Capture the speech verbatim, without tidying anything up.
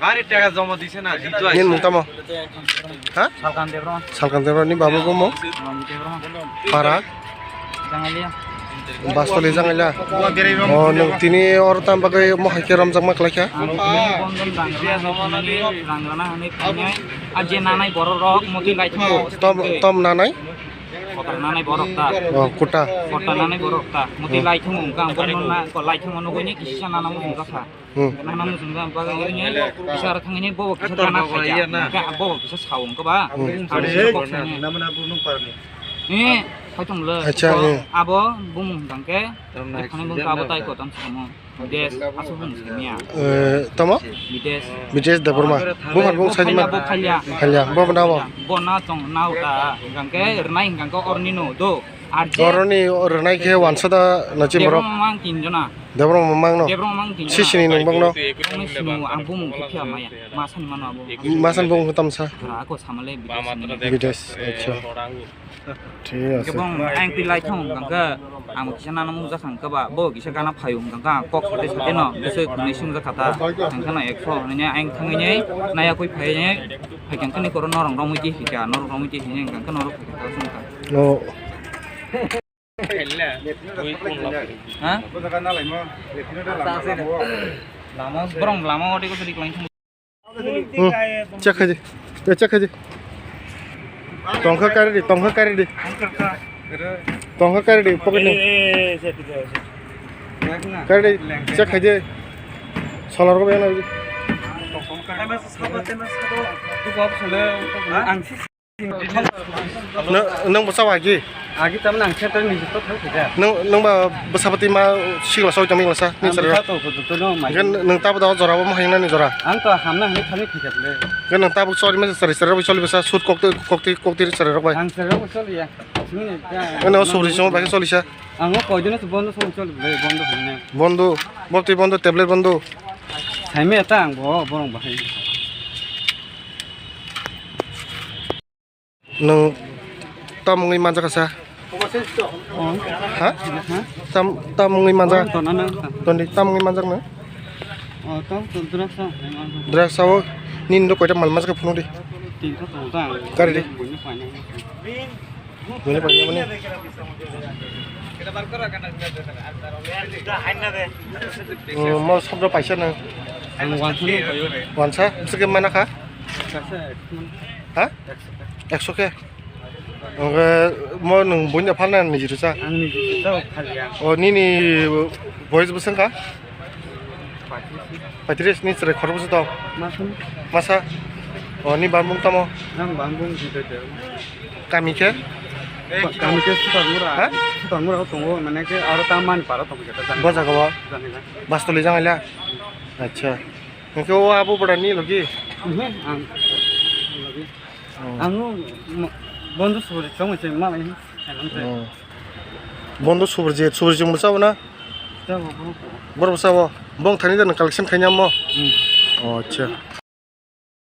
Gari tega joma dise na, dito. Nini mung tamo? Ha? Salkan Debra. Salkan Debra ni baba bo mo? Salkan Debra. Para? Jangalia. Bastoli Jangalia. Oh, nung tini or tam bagwi mo hai khe romjak ma khlai kha? Ang tini bondon rang rana, rang rana hani phai nai. A je nanai borok rok motwi lai thango. Tom, tom nanai? Kotor nanai borok ta. Oh, kuta. Kotor nanai borok ta. Motwi lai thango, ang bondon na, ko lai thango nugwi ni kisa nana mo hwnga kha. Hmm. Nana muchung ba bagwi ini, bisa aro thangini bobo kisa gana khaja. Ka bobo kisa saung ko ba. Hmm. Abo kisa kok sani. Namana bu nung parni. Eh, khaitong le. Acha, eh. Abo bumung hingkang ke. Ekhani bung ka abo tai ko tam samo. Bidesh, asu bung simiya. Eh, tamo? Bidesh. Bidesh Debbarma. Bo phan bung sai ma. Bo phalya. Phalya, bo na bo. Bo na tong na uta hingkang ke, rwnai hingkang ke orni no do. Arje. Oroni rwnai khe wansa da na chim borok. Debbarma mang tin jona. Debbarma mang no. Debbarma mang tin jona. Sisini nung bang no. Ang sinu, ang bumung khe phiya maya. Masani mano abo. Masani bumung khe tamsa. Ra ako samale bidesh. Bidesh, acha. Thik ase. Kebong ang pilai thong kangka. Ang kisa nana mung jakang kaba. Bo kisa gana phayung kangka. Kok sate sate no. Bese kunai sung jakata. Ang kana ekso. Nanya ang thangini. Naya koi phayini. Phaikang kani koro norong romwi ti hika. Norong romwi ti hini kangka norok phaikang sung kang. No. Ha? Lama, borong lama odi ko suri klang. Hmm. Check khai di. Ya, check khai di. Tongkha kari di, tongkha kari di. Tongkha kari di, pocket ni. Kari di, check khai di. Solar ko bena di. Ang Nw-, nwng bwsa agi? Agi tamni ang theater ni jito thang khaida. Nwng, nwng ba bwsa pati ma sigla soi tongmi bwsa ni. Ang sara. Bwsa to kudu to no mai. Hingke nwng tabo da jora bo mohai nani jora. Ang to hamna hani thani khaida le. Hingke nwng tabo sori ma sari sari rok soli bwsa sut kokti kokti kokti sari rok bai. Ang sari rok soli ya. Sini ya. Nwng subri song bai soli sa. Ang o koidino se bondo song soli le bondo hane. Bondo, bopti bondo, tablet bondo. Saime ta ang bo borong bahai. Nwng tam wngwi manjak kha sa? Oh. Ha? Ha? Tam, tam wngwi manjak? Oh, tona na. Toni tam wngwi manjak nwng? Oh, tam to drugs sa. Drugs sa o nini do koita mal manjak phunuk di. Tinta to ta. Kari di. Buini paina. Buini paina mani. Oh, mo sabdo paisa nwng? Ang wansa ni payo. Wansa? Bwswk khe mana kha? Kaisa. Ha? Ekso khe? Hwnkhe mo nwng buino phalna niji rwsa? Ang niji rwsa, o phalya. O nini boyes bwswk wngkha? Paitris. Paitris ni chwrai khorokbwswk tong? Masa. Masa? O ni bamung tamo? Nang bamung jidai de. Kami khe? Kami khe Sutarmura. Ha? Sutarmura o tongo, mane khe aro ta mani para tongo jeta jani. Bo jaga o? Jani jani. Bastoli Jangalia? Acha. Hwnkhe o abo bwrani logi? Mhm, ang logi. Oh. Ang bondo subri chong se ma lai. Oh. Bondo subri je, subri chong bwsa na? Chabo, bro. Boro bwsa bo. Bong thani da collection khaina mo? Hmm. Oh, acha.